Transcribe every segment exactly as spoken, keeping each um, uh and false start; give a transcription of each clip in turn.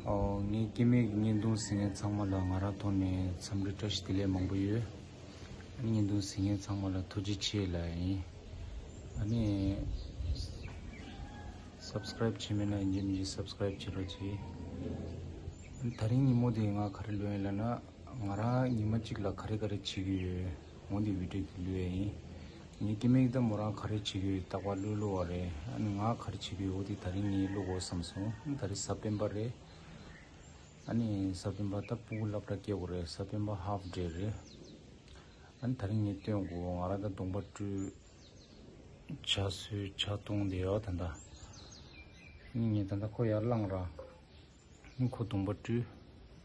ཨོ། ངའི་སྐྱེ་དམན་གྱི་བརྙན་ཐུང་གཟིགས་མཁན་ཚང་མ་ལ་ང་རང་ཐོག་ནས་འཚམས་འདྲི་བཀྲ་ཤིས་བདེ་ལེགས་མང་པོ་ཡོད། ཨ་ནི་བརྙན་ཐུང་གཟིགས་མཁན་ཚང་མ་ལ་ཐུགས་རྗེ་ཆེ་ལབ་ཡིན། ཨ་ནི་སབ་སི་ཀ་རེབ་བྱས་མེད་ན་ཡིན་གཅིག་མིན་གཅིག་སབ་སི་ཀ་རེབ་བྱེད་རོགས་གྱིས། ཨ་ནི་དེ་རིང་ཉིན་མོ་དེ་ང་ག་རེ་ལོན་ཡིན་ལབ་ན། ང་རང་ཉི་མ་གཅིག་ལ་ག་རེ་ག་རེ་བྱེད་ཀྱི་ཡོད། འོ་འདི་བི་ཌིའོ་གི་བླུགས་ཡ་ཡིན། ངའི་སྐྱེ་དམན་གྱིས་ད་མོ་རང་ག་རེ་བྱེད་ཀྱི་ཡོད་རྟག་པར་བླུགས་བླུགས་པ་རེད། ཨ་ནི་ང་ག་རེ་བྱེད་ཀྱི་ཡོད་འོ་འདི་དེ་རིང་ངས་བླུགས་དགོས་བསམ་སོང་། ཨ་ནི་དེ་རིང་གཟའ་སྤེན་པ་རེད། ཨ་ནི་གཟའ་སྤེན་པ་ད་ཕྲུ་གུ་སློབ་གྲྭ་སྐྱེལ་དགོས་རེད། གཟའ་སྤེན་པ་ཧབ་ཌེ་རེད། ཨ་ནི་དེ་རིང་ངས་སྟོན་དགོས། ང་རང་ད་གདོང་པ་བཀྲུས། ཇ་བཟོས་ཇ་བཏུང་བསྡད་ཡོད་ད་ལྟ། ཨ་ནི་ངས་ད་ལྟ་ཁོ་ཡར་བླངས་ར། ཁོ་གདོང་པ་བཀྲུས།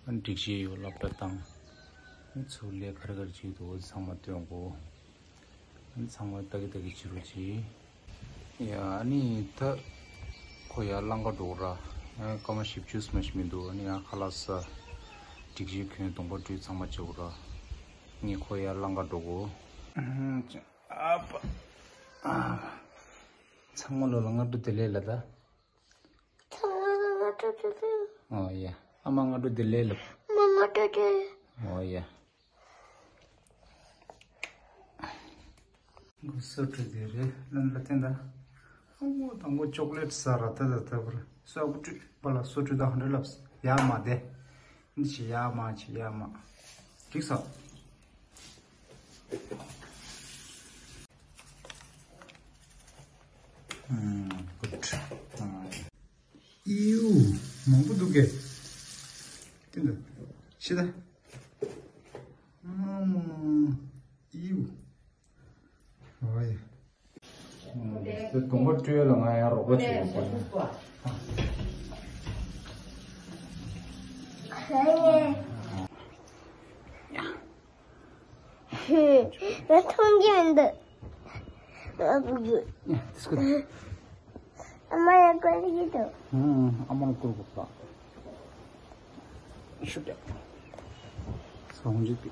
སྒྲིག་གཞི་ཡོད་སློབ་གྲྭ་བཏང་། ཚུར་ལས་ག་རེ་ག་རེ་བྱེད་འདུག་ཚང་མ་སྟོན་དགོས། ཚང་མ་ལྟ་གི་ལྟ་གི་བྱེད་རོགས་གྱིས། ཡ་ཨ་ནི་ད་ཁོ་ཡར་ལམ་ཁ་འགྲོ་ར། སྐར་མ་བཞི་བཅུ་ཙམ་ཞིག་མི་འདུག་ཨ་ནི་ཡང་ཁ་ལག་ཟ། སྒྲིག་གཞི་གྱོན། གདོང་པ་བཀྲུས། ཚང་མ་བྱེད་དགོས་ར། ངས་ཁོ་ཡར་ལམ་ཁ་འགྲོ་དགོས། ཨ་པ། ཨ། ཚང་མ་ལོ་ལ་སྔ་དྲོ་བདེ་ལེགས་ལབ་ད། ཚང་མ་ལ་སྔ་དྲོ་བདེ་ལེགས། ཨོ་ཡ། ཨ་མ་སྔ་དྲོ་བདེ་ལེགས་ལབ། ཨ་མ་སྔ་དྲོ་བདེ་ལེགས། ཨོ་ཡ། སོ་བཀྲུས་དེ་རེད་ལན་ལ་བསྟན་ད། ཨ་མོ་དང་པོ་ཅོག་ལེ་ཊི་ཟ་ར་ད་ད་ད་བར་སོ་བཀྲུས་པ་ལ་སོ་བཀྲུས་ད་ཧ་འདྲ་ལབ་ཡ་མ་བདེ། འདི་བྱེད་ཡ་མ་བྱེད་ཡ་མ། འགྲིག་སོང་། ཨུམ། གུཌ། ཨུམ། ཨིའུ། མང་པོ་འདུག་གས། དེ་འདྲ། ཤི་ད། ཨ་མ། ཨིའུ། ཨོ་ཡ། དེ་གདོང་པ་བཀྲུས་ལ་ང་ཡང་རོགས་པ་བྱེད་དགོས། ང་མཐོང་གི་མི་འདུག་ང་བུ་གུ། ཨ་མ་ཡང་བཀོལ་གྱི་འདུག་ཨ་མ་ལ་བཀོལ་དགོས་པ། ཤུ་ཏེ། སོང་ཅིག་པི།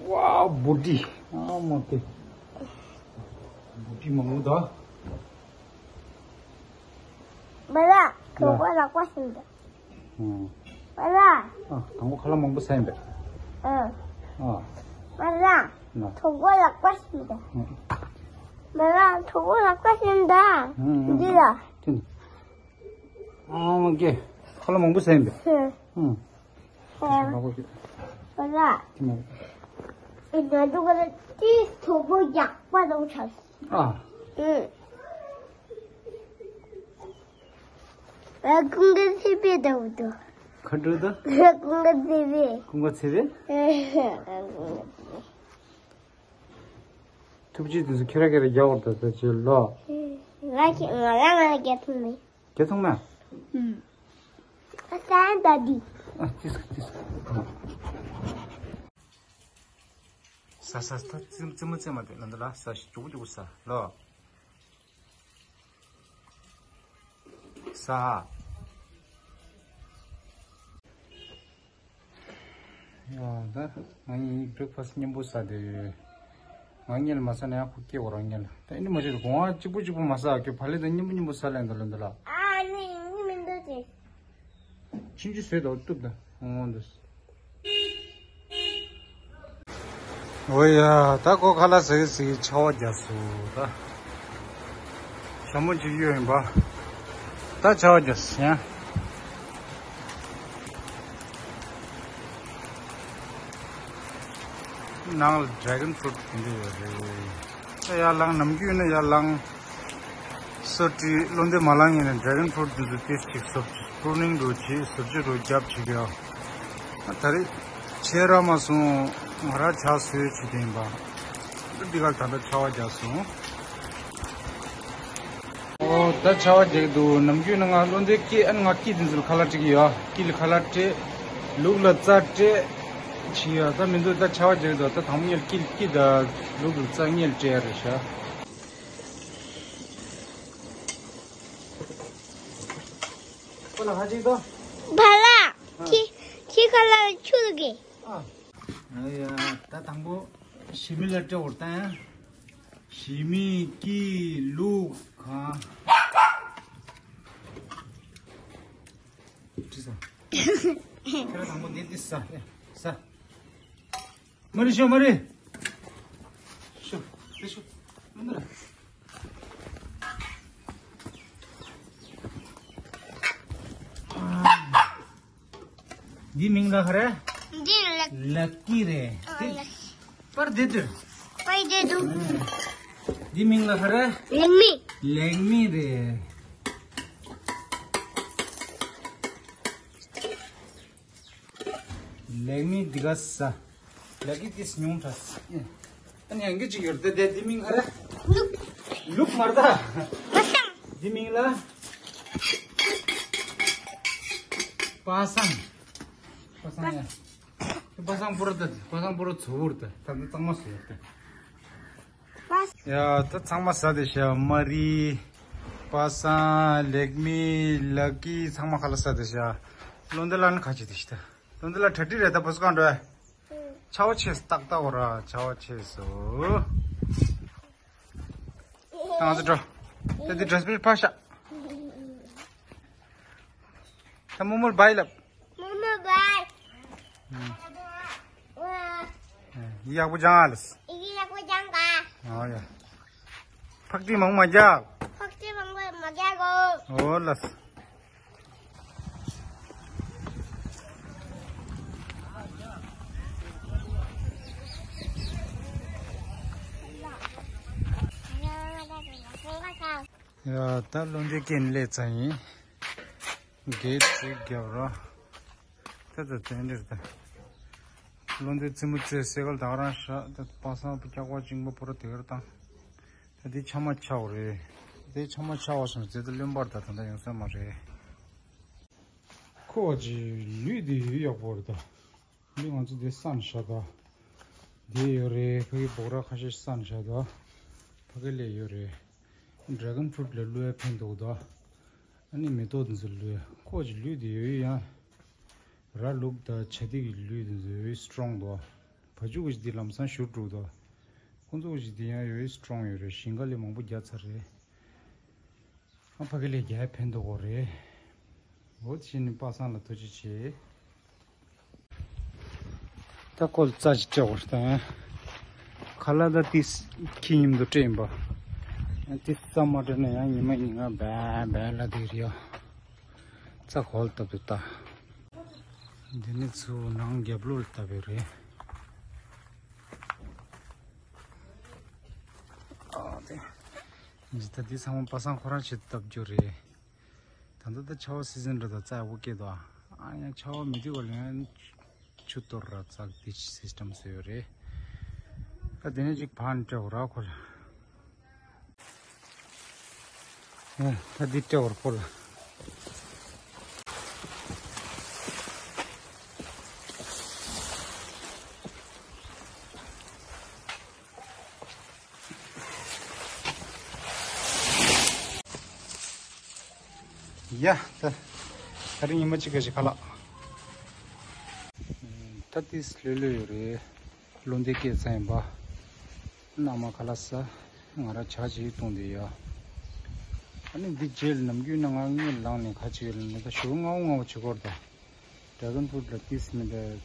ཝའོ། བུ་ཏི། ཨ་མ་ཏི། བུ་ཏི་མང་པོ་ད། བ་ལ། གྲོད་ཁོག་ལག་པ་ཟིན་ད། ཨང་། བ་ལ། ཨ། དང་པོ་ཁ་ལག་མང་པོ་ཟ་ཡིན་པས། ཨང་། ཨ། བ་ལ། ན། གྲོད་ཁོག་ལག་པ་ཟིན་ད། ཨང་། བ་ལ། གྲོད་ཁོག་ལག་པ་ཟིན་ད། ཨང་། འདི་ལ། དེ་ནི། ཨང་། ཀེ། ཁ་ལག་མང་པོ་ཟ་ཡིན་པས། ཧུ། ཨང་། ཧུ། ཁ་ལག་མང་པོ་ཟ། བ་ལ། དེ་མ། ཨེ། ང་ཚོ་ག་ལ་ཏི་གྲོད་ཁོག་ཡག་པ་དང་ཆགས། ཨ། ཨུ། ཨ། ཀུན་དགའ་ཚེ་འཕེལ་འདྲ་བོ་འདུག་ག་འདྲ་འདུག་ཀུན་དགའ་ཚེ་འཕེལ། ཀུན་དགའ་ཚེ་འཕེལ། ཨ། ཀུན་དགའ་ཚེ་འཕེལ། ཐུགས་རྗེ་དེ་ཚོ་ཁྱེད་རང་ཁྱེད་རང་རྒྱག་པར་ད་ལྟ་བྱེད་ལོ། ང་ཁྱེད་ང་རང་ང་རྒྱག་ཐུབ་མེད། རྒྱག་ཐུབ་མེད། ཨུ། ཨ་ས་ཡ་ད་འདི། ཨ། ཏིས་ཏིས། ཟ་ཟ་ཟ། རྩེད་རྩེད་མོ་རྩེད་མ་དེ་ལ་འདི་ལ་ཟ་ཞིག་མགྱོགས་པོ་མགྱོགས་པོ་ཟ་ལོ། ཟ། ཡ་ད་ང་གཉིས་བྷི་རེག་ཕ་སི་མཉམ་པོ་ཟ་དེ་ཡོད། ང་གཉིས་ལ་མ་ཟ་ན་ཡང་ཁོ་སྐྱེ་བོ་རང་གཉིས་ལ་ད་ཨེ་འདྲ་མ་བྱེད་དོ། གོང་ཨ་གཅིག་པུ་གཅིག་པུ་མ་ཟ་ཁྱོད་ཕ་ལེ་དང་མཉམ་པོ་མཉམ་པོ་ཟ་ལེ་འདི་ལ་འདི་ལ། ཨ་ནི་ནི་མི་འདུག་ཅེ། ཕྱིན་ཅི་བཟོས་དང་གཏུབ་དང་འོང་འདུག་འོ་ཡ། ད་ཁོ་ཁ་ལག་ཟ་གི་ཟ་གི་ཆར་པ་བརྒྱབ་སོང་ད། ཞྭ་མོ་གཅིག་གཡོགས་ཡིན་པ། ད་ཆར་པ་བརྒྱབ་སོང་ཡ། ནང་ལ་ཌེ་གོན་ཕུ་རུཊ་དེ་འདྲ་ཡོད་རེད། ད་ཡར་ལངས། ནམ་རྒྱུན་ནི་ཡར་ལངས། སོ་བཀྲུས། བློ་འདོད་མ་ལངས་ངེས་ནས་ཌེ་གོན་ཕུ་རུཊ་འདི་ཚོ་ཏོག་ཙམ་ཞིག་བཟོ། པུ་རུ་ནིང་འདྲ་བྱས། བཟོ་བཅོས་འདྲ་བརྒྱབ་བྱེད་ཀྱི་ཡོད། ད་རེས་ཆར་པ་མ་སོང་། ང་རང་ཇ་བཟོས་བྱས་བསྡད་ཡིན་པ། འདི་གར་ད་ལྟ་ཆར་པ་བརྒྱབ་སོང་། ཨོ་ད་ཆར་པ་རྒྱག་གི་འདུག་ནམ་རྒྱུན་ནི་ང་བློ་འདོད་སྐྱིད། ཨ་ནི་ང་སྐྱིད་དེ་ཚོ་ལ་ཁ་ལག་སྤྲད་ཀྱི་ཡོད། སྐྱིད་ལ་ཁ་ལག་སྤྲད། ལུག་ལ་རྩྭ་སྤྲད། བྱེད་ཡ་ད་མི་འདུག་ད་ཆར་པ་རྒྱག་གི་འདུག་ད་དང་པོ་ངས་སྐྱིད་སྐྱིད་དང་ལུག་ལ་རྩྭ་ངས་སྤྲད་ཡ་རེད་ཤག་ཁོ་ལ་ཧ་ཅིག་ཏོ། བ་ལ། ཨ། ཁྱི་ཁྱི་ཁ་ལག་ཆུ་ལ་གི། ཨ། ཨ་ཡ། ད་དང་པོ་ཞི་མི་ལ་སྤྲད་འོར་ད་ཡ། ཞི་མི་སྐྱིད་ལུག་གང་། ཁྱེད་རང་དང་པོ་འདི་འདི་ཟ། ཟ། མ་རེད་ཤོག་མ་རེད། ཤོག་འདི་ཤོག་མ་རེད། འདི་མིང་ལ་ག་རེ། འདི་ལ། ལ་ཀི་རེད། འདི་ལ། པར་དེ་དུ། པར་དེ་དུ། འདི་མིང་ལ་ག་རེ། ལེགས་མི། ལེགས་མི་རེད། ལེགས་མི་འདི་ག་ས། ལ་ཀི་ཏིས་ཉུང་དྲགས། ཨ་ནི་ཡང་གི་ཅིག་ཡོད་དེ་དེ་འདི་མིང་ག་རེ། ལུག་ལུག་མར་ད། པ་སངས། འདི་མིང་ལ། པ་སངས། པ་སངས་ཡ། པ་སངས་པོ་ར་ད། པ་སངས་པོ་ར་ཚོ་བུར་ད། ད་ད་གཙང་མ་སོ་ཡོད་དེ། ཡ་ད་ཚང་མ་ཟ་དེ་ཤ། མ་རི། པ་སངས། ལེགས་མི། ལ་ཀི། ཚང་མ་ཁ་ལ་ཟ་དེ་ཤ། བློ་འདི་ལ་ནི་ཁ་ཆེ་དེ་ཤ་ད། བློ་འདི་ལ་གྲ་སྒྲིག་རེད་ད། བུ་སུ་གང་འགྲོ། ཆའོ་ཆེས་ཏག་ཏག་འོ་ར། ཆའོ་ཆེས་སོ། ད་ང་ཚོ་འགྲོ། ད་འདི་འདྲ་སྤེ་ཕ་ཤ། ད་མོ་མོར་བའི་ལབ། མོ་མོ་བའི། ཨ། ཡག་པོ་སྦྱང་ཨ་ལས། ཡག་པོ་སྦྱང་ག་ཨ་ཡ། ཕག་ཏི་མང་མ་རྒྱག་ཕག་ཏི་མང་མ་མ་རྒྱག་གོ་ཨོ་ལས། ཡ་ད་བློ་འདི་སྐྱེན་ལས་ཙང་ཡིན། གེ་ཚིག་རྒྱབ་རོགས། ད་ད་དེ་འདིར་ད། བློ་འདི་རྩེད་མོ་རྩེ་སེ་གལ་ད་རང་ཤ་ད་པ་སངས་པ་སྐྱག་པ་གཅིག་པ་པོ་ར་དེ་གར་བཏང་། ད་འདི་ཆ་མ་ཆའོ་རེད། འདི་ཆ་མ་ཆའོ་སོང་ཟེར་ད་བློན་པར་ད་ད་ད་ཡོང་ས་མ་རེད། ཁོ་བ་ཅི་ལུས་འདི་ཡོད་ཡག་པོ་རེད་ད། ལུས་ང་ཚོ་འདི་སན་ཤ་ད། འདི་ཡོད་རེད། ཕ་གི་སྦོག་ར་ཁ་ཤས་སན་ཤ་ད། ཕ་གི་ལས་ཡོད་རེད། ཌེ་གོན་ཕུ་རུཊ་ལ་ལུས་ཕན་འདུག་ད། ཨ་ནི་མེ་ཏོག་འདི་ཚོ་ལུས་ཁོ་ཅི་ལུས་འདི་ཡོད་ཡང་། ར་ལུག་ད་བྱ་འདི་གི་ལུས་འདི་ཚོ་ཡོད་སི་ཊོང་ད། བ་ཕྱུགས་ཀྱི་འདི་ལམ་སང་ཞུ་དྲུག་ད། ཁོ་ཚོ་གི་འདི་ཡང་ཡོད་སི་ཊོང་ཡོད་རེད། ཞིང་ཁ་ལས་མང་པོ་རྒྱག་ཚར་རེད། ཨ་ཕ་གི་ལས་རྒྱལ་ཕན་ཐོགས་གོ་རེད། འོ་དེ་བཞིན་ནི་པ་སངས་ལ་ཐུགས་རྗེ་ཆེ། ད་ཁོ་ལ་རྩ་ཅིག་སྤྲད་གོ་རེད་ད། ཁ་ལག་ད་ཏིས་ཁྱི་མཉམ་དུ་སྤྲད་ཡིན་པ། ཏིས་རྩ་མ་སྤྲད་ན་ཡང་ཉི་མ་ཉིན་གང་བན་བན་ལ་དེ་རེད་ཡ། རྩ་གོ་ལ་བཏབ་དུ་ད། འདི་ནི་ཚུར་ནང་རྒྱབ་ལོགས་ལ་བཏབ་པའི་རེད། ཨ་དེ། འདི་ད་འདི་ཚང་མ་པ་སངས་ཁོ་རང་ཆེད་དུ་བཏབ་རྒྱུ་རེད། ད་ལྟ་ད་ཆར་པ་སི་ཛན་རེད་ད། རྩ་ཡག་པོ་སྐྱེས་འདུག་ཨ་ཡང་ཆར་པ་མི་དུས་བ་ལ་ཡང་ཆུ་གཏོར་ར་རྩ་འདི་སིས་ཊམ་བཟོས་ཡོད་རེད། ད་དེ་ནས་ཅིག་བར་ནས་སྤྲད་འོ་ར་ཁོ་ལ། ཨ་ད་འདི་སྤྲད་འོ་ར་ཁོ་ལ། ཡ་ད། ད་རིང་ཉི་མ་གཅིག་ག་ཞིག་ཁ་ལག་ད་ཏིས་ལྷོད་ལྷོད་ཡོད་རེད། བློ་འདས་སྐད་ཚ་ཡིན་པ། མནའ་མ་ཁ་ལག་ཟ། ང་ར་ཇ་ཅིག་བཏུང་བསྡད་ཡ། ཨ་ནི་འདི་རྗེས་ལ་ནམ་རྒྱུན་ན་ང་སྔོན་ལངས་ནས་ཁ་ཅིག་ཡོད་ལ་ནི་ད་ཞོ་ལྔ་པོ་ལྔ་པོ་བྱེད་སྐོར་ད། ཌེ་གོན་ཕུ་རུཊ་ལ་ཏིས་མི་འདྲ།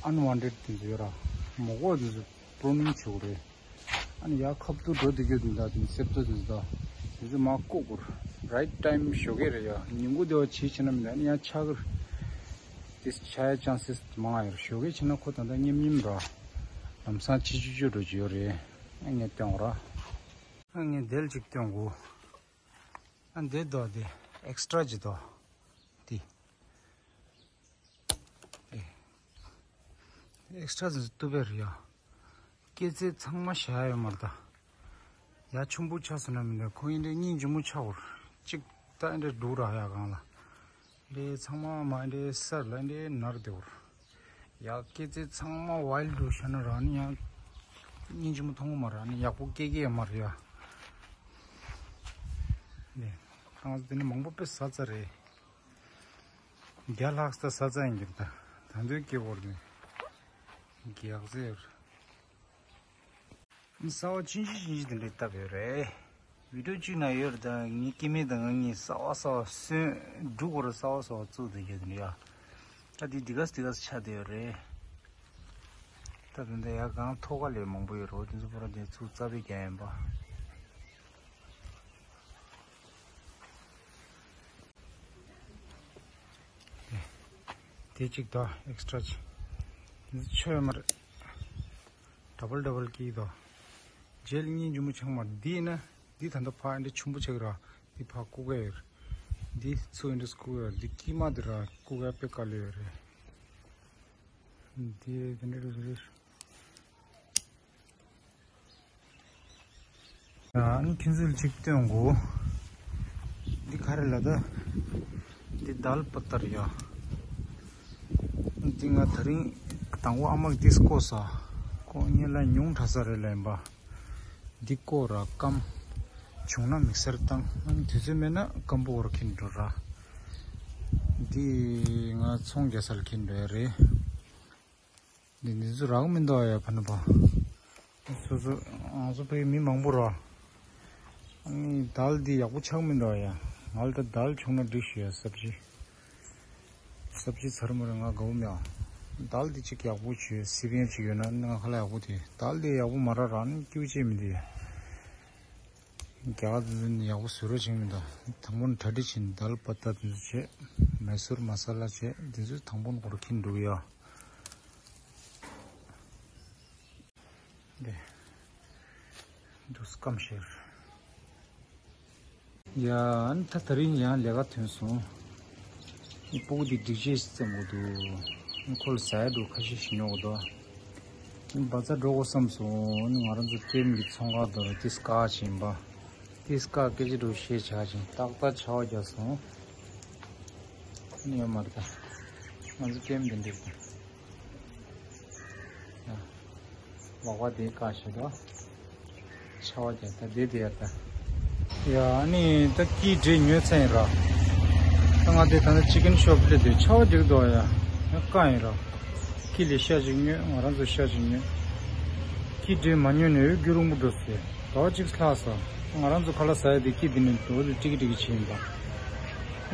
ཨན་ཝན་ཊེཌ་དེ་ཚོ་ཡོད་ར། མོག་མོག་དེ་ཚོ་པྲུ་ནིང་བྱེད་དགོས་རེད། ཨ་ནི་ཡར་ཁ་ཐུག་འགྲོ་བསྡད་རྒྱུ་དེ་འདྲ་དེ་ཚོ་གསེབ་ཏོ་དེ་ཚོ་དང་། དེ་ཚོ་མར་བཀོག་དགོས་རེད། རའིཊ་ཊའིམ་ཞོགས་ཀས་རེད་ཡ། ཉིན་གུང་དེ་བ་བྱས་བྱས་ན་མི་འདྲ། ཨ་ནི་ཡང་ཆག་གི་རེད། དེ་ཆག་ཡ་ཅན་སེས་མང་ང་ཡོད་རེད། ཞོགས་ཀས་བྱས་ན་ཁོ་ད་ལྟ་སྙེམ་སྙེམ་ར། ལམ་སང་ཕྱི་ཆུ་ཆུ་འགྲོ་གི་ཡོད་རེད། ཨ་ངས་སྟོན་དགོས་ར། ཨ་ངས་དེ་ལ་ཅིག་སྟོན་དགོས། ཨ་འདི་དོ་དེ་ཨེག་སི་ཊྲ་ཅིག་དོ། དེ། ཨེག་སི་ཊྲ་ཟེར་བཏུབ་པས་རེད་ཡ། སྐྱེད་ཚལ་ཚང་མ་བཞག་ཡོད་མ་རེད་ད། ཡ་ཆུང་པོ་ཆགས་སོང་ན་མི་འདྲ། ཁོ་ཡིན་འདྲ་སྙིང་རྗེ་མོ་ཆགས་པ་རེད། གཅིག་ད་ཡིན་འདྲ་འདུག་ར་ཡ་གང་ལ། འདྲ་ཚང་མ་མ་འདྲ་སར་ལ་འདྲ་ནར་བསྡད་པ་རེད། ཡ་སྐྱེད་ཚལ་ཚང་མ་ཝའིལ་ཌི་འདྲ་བཞག་ན་ར་ནི་ཡང་སྙིང་རྗེ་མོ་མཐོང་གི་མ་རེད། ཨ་ནི་ཡག་པོ་སྐྱེ་གི་ཡོད་མ་རེད་ཡ། འདི་ང་ཚོ་འདི་ནས་མང་པོ་དཔེ་ཟ་ཚར་རེད། བརྒྱ་ལྷག་ཙམ་ཟ་ཚར་ཡིན་གྱི་རེད་ད། ད་དུང་སྐྱེ་བོར་ནས་རྒྱག་ཟེར། ས་བ་ཆུང་ཆུང་ཆུང་ཆུང་དེ་འདྲས་བཏབ་ཡོད་རེད། བི་ཌིའོ་གཅིག་ན་ཡོད་རེད། ད་ངའི་སྐྱེ་དམན་དང་ང་གཉིས་གསར་པ་གསར་པ་སོན་འབྲུ་སྐོར་གསར་པ་གསར་པ་བཙུགས་བསྡད་ཡོད་རེད་ཡ། ད་འདི་འདི་ག་འདི་ག་ཆགས་བསྡད་ཡོད་རེད། ད་དེ་འདྲ་ཡ་གང་ཐོག་ཁ་ལས་མང་པོ་ཡོད་རེད། འོ་དེ་ཚོ་པུ་ར་དེ་ཚུར་རྩ་བའི་རྒྱ་ཡན་པ། དེ་གཅིག་དང་ཨེག་སི་ཊྲ་གཅིག་འདི་ཆོད་མ་རེད། ཌབ་བལ་ཌབ་བལ་ཀི་དང་། ཇེལ་གཉིས་འཇུ་མོ་ཆང་མ་འདི་ན། འདི་ད་ལྟ་ཕ་འདི་ཆུན་པོ་ཆགས་ར། འདི་ཕ་ཀུ་ག་ཡོད། འདི་ཚུ་འདི་ཀུ་ག་ཡོད། འདི་ཀི་མ་འདི་ར་ཀུ་ག་དཔེ་དཀའ་ལས་ཡོད་རེད། འདི་དེ་འདྲ་རེད་རེད། ཨ་ནི་ཁྱེད་ཚོ་ལ་ཅིག་སྟོན་དགོས། འདི་ག་རེ་ལབ་ད། འདི་དཱལ་པ་ཏར་ཡ། འདི་ང་དེ་རིང་དང་པོ་ཨ་མ་གིས་འདི་བརྐོས་ས། ཁོ་གཉིས་ལ་ཉུང་དྲགས་ས་རེད་ལབ་ཡིན་པ། འདི་བརྐོས་ར་སྐམ། བྱུང་ན་མིག་སར་བཏང་། ཨ་ནི་དུས་ཚོད་མེད་ན་སྐམ་པོ་བོར་འཁྱེར་འགྲོ་ར། འདི་ང་ཚོང་རྒྱག་ས་ལ་འཁྱེར་འགྲོ་ཡ་རེད། འདི་འདི་ཚོ་རག་མི་འདུག་ཡ་ཕ་ནུ་པ། སོ་སོ་ང་ཚོ་ཕའི་མི་མང་པོ་ར། ཨ་ནི་དཱལ་འདི་ཡག་པོ་ཆགས་མི་འདུག་ཡ། ང་ལ་ད་དཱལ་བྱུང་ན་འགྲིག་ཤི་ཡ། སབ་ཇི། སབ་ཇི་ཚར་མ་རེད། ང་དགའ་བོ་མེད་ཨ། དཱལ་འདི་གཅིག་ཡག་པོ་བྱོས། སི་པན་གཅིག་ཡོད་ན་ང་ཁ་ལ་ཡག་པོ་དེ། དཱལ་འདི་ཡག་པོ་མ་རག་ར་ནི་སྐྱིད་པོ་བྱེད་མི་འདུག་ཡ། རྒྱ་གར་དེ་ཚོ་ནི་ཡག་པོ་བཟོ་རོགས་བྱེད་མི་འདུག་དང་པོ་ནི་གྲ་སྒྲིག་བྱེད། དཱལ་པ་ཏ་དེ་ཚོ་བྱེད། མེ་སོར་མ་ས་ལ་བྱེད། དེ་ཚོ་དང་པོ་ནི་སྐོར་འཁྱེར་འགྲོ་གི་ཡ། འདི་འདུག་སྐམ་ཤེར། ཡ། ཨ་ནི་ད་དེ་རིང་ཡང་ལས་ཀ་ཐོན་སོང་། ཨ་ནི་སྤུ་གུ་འདི་སྒྲིག་ཆས་ཤིག་བཙེམ་དགོས་འདུག་ཨ་ནི་ཁོ་ལ་ཟ་ཡ་འདྲ་ཁ་ཤས་ཤིག་ཉོ་དགོས་འདུག་ཨ་ནི་བ་ཛར་འགྲོ་དགོས་བསམ་སོང་། ཨ་ནི་ང་རང་ཚོ་ཀེམ་གྱི་ཚོང་ཁང་དུ་ཏིས་ཀ་ཕྱིན་པ། ཏིས་ཀ་སྐད་ཆ་འདྲ་བཤད་བྱ་ཞིང་ཏག་ཏག་ཆར་པ་བརྒྱབ་སོང་། ཨ་ནི་ཡོད་མ་རེད་ད། ང་ཚོ་ཀེམ་འདི་འདྲ་ཞིག་ལག་པ་དེ་བཀག་བྱེད་དོ། ཆར་པ་བརྒྱབ་ད་བསྡད་བསྡད་ཡ་ད། ཡ་ཨ་ནི་ད་ཀི་འདྲེ་ཉོས་ཚར་ཡིན་ར། ད་ང་དེ་ད་ནི་ཅི་ཀན་ཤོབ་སླེབས་དུས་ཆར་པ་རྒྱག་འདུག་ཡ། ཡ་བཀག་ཡིན་ར། ཀི་ལས་ཤ་ཅིག་ཉོས། ང་རང་ཚོ་ཤ་ཅིག་ཉོས། ཀི་འདྲེ་མ་ཉོས་ནས་འོ་རྒྱུ་རིང་པོ་འགྲོ་སྲིད། ཟླ་བ་གཅིག་ལྷག་སོང་། ང་རང་ཚོ་ཁ་ལག་ཟ་ཡ་དེ་ཀི་འདི་ནས་འགྲོ་དུས་ཀྲིག་ཀྲིག་བྱེད་ཡིན་པ།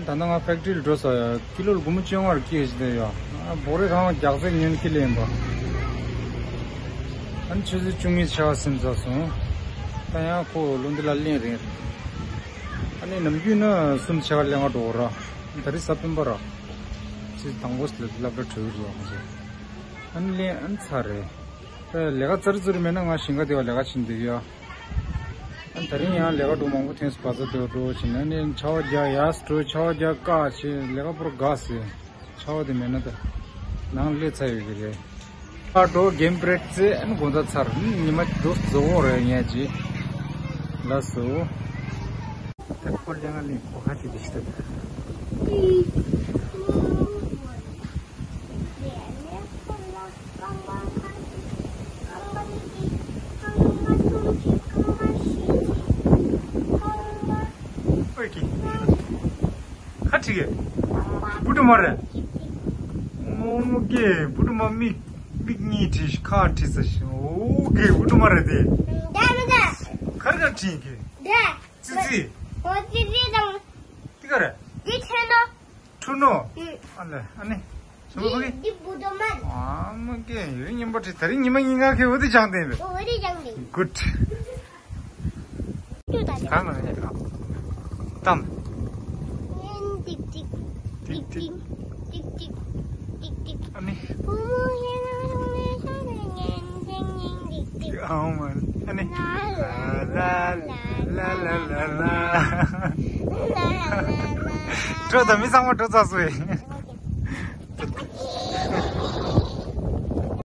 ད་ལྟ་ང་ཕེག་ཊི་རི་ལ་འགྲོ་ས་ཡ། ཀི་ལོ་ལ་སྒོར་མོ་བཅོ་ལྔ་རེ་ཀི་ཞིག་དེ་ཡ། ཨ་བོ་རེ་གང་བ་རྒྱག་རྩེ་ཉོས་ཀི་ལེན་པ། ཨ་ནི་ཆུ་ཚོད་བཅུ་གཉིས་ཆར་པ་ཟིན་ཚར་སོང་། ད་ཡང་ཁོ་ལོ་འདི་ལ་ལེན་རན། ཨ་ནི་ནམ་རྒྱུན་ན་གསུམ་ཆར་པ་ལེན་ག་འགྲོ་གོ་ར། ད་རེས་གཟའ་སྤེན་པ་ར། ཆུ་ཚོད་དང་པོ་ལ་སློབ་གྲྭ་གྲོལ་གི་རེད་ང་ཚོ། ཨ་ནི་ལེན་ཨ་ནི་ཚར་རེད། ད་ལས་ཀ་ཙར་ཙུར་མེད་ན་ང་ཞིང་ཁ་དེ་བ་ལས་ཀ་བྱེད་འདོད་ཡོད། ཨ་ནི་དེ་རིང་ཡང་ལས་ཀ་འགྲོ་མང་པོ་ཐོན་སོང་། བ་ཚྭ་དེ་བ་འགྲོ་བྱེད་ན་ནི་ཆར་པ་རྒྱག་ཡ་སི་འགྲོ། ཆར་པ་རྒྱག་བཀག་བྱེད། ལས་ཀ་པོ་ར་འགག་སོང་། ཆར་པ་དེ་མེད་ན་ད་ནང་སླེབས་ཚར་ཡོད་ཀྱི་རེད། ཨ་འགྲོ་གེམ་བྷི་རེག་རྩེ་ཨ་ནི་དགོང་དག་ཚར། ཨ་ནི་ཉི་མ་དུས་རྫོགས་རེད་ཡིན་ཅི། ལགས་སོ། ད་ཁོ་ལས་ཀ་ལས་ཁོ་ཁ་ཅིག་དེ་ཤི་ད། ཁ་ཁྲིག་གེ། བུ་དུ་མ་རེད། ཨོ་མོ་ཀེ། བུ་དུ་མ་མིག་མིག་གཉིས་བྲིས། ཁ་བྲིས་ས་ཞིག་ཨོ་ཀེ། བུ་དུ་མ་རེད་དེ། ད་མི་ད། ཁ་རེ་ཁ་བྲིས་ཀེ། ད། ཙི་ཙི། ཨོ་ཙི་ཙི་དང་། འདི་ག་རེད། འདི་ཁྲུ་ནོ། ཁྲུ་ནོ། ཨ་ལེ་ཨ་ནི། ཞུ་བ་གི། འདི་བུ་དུ་མ། ཨ་མ་ཀེ། ཡུལ་རྙིང་པ་བྲིས། དེ་རིང་ཉི་མ་གཉིས་ཀ་ཁེ་འོ་དེ་སྦྱངས་ཏེ་ཡིན་པས། འོ་དེ་སྦྱངས་ཏེ། གུད། ཅུ་ད་ལ། གང་ལ་ཡ་གཏམ། ཏིག་ཏིག་ཏིག་ཏིག་ཏིག་ཏིག་ཏིག་ཏིག་ཏིག་ཏིག་ཏིག་ཨ་ནི། བུ་མོ་ཡིན་ན་རུང་མེད་ས་རེད་ཉན་ཐེང་ཉིང་ཏིག་ཏིག་ཨ་མ། ཨ་ནི། ལ་ལ་ལ་ལ་ལ་ལ། འགྲོ་ད། མི་ཚང་མ་འགྲོ་ཚར་སོང་།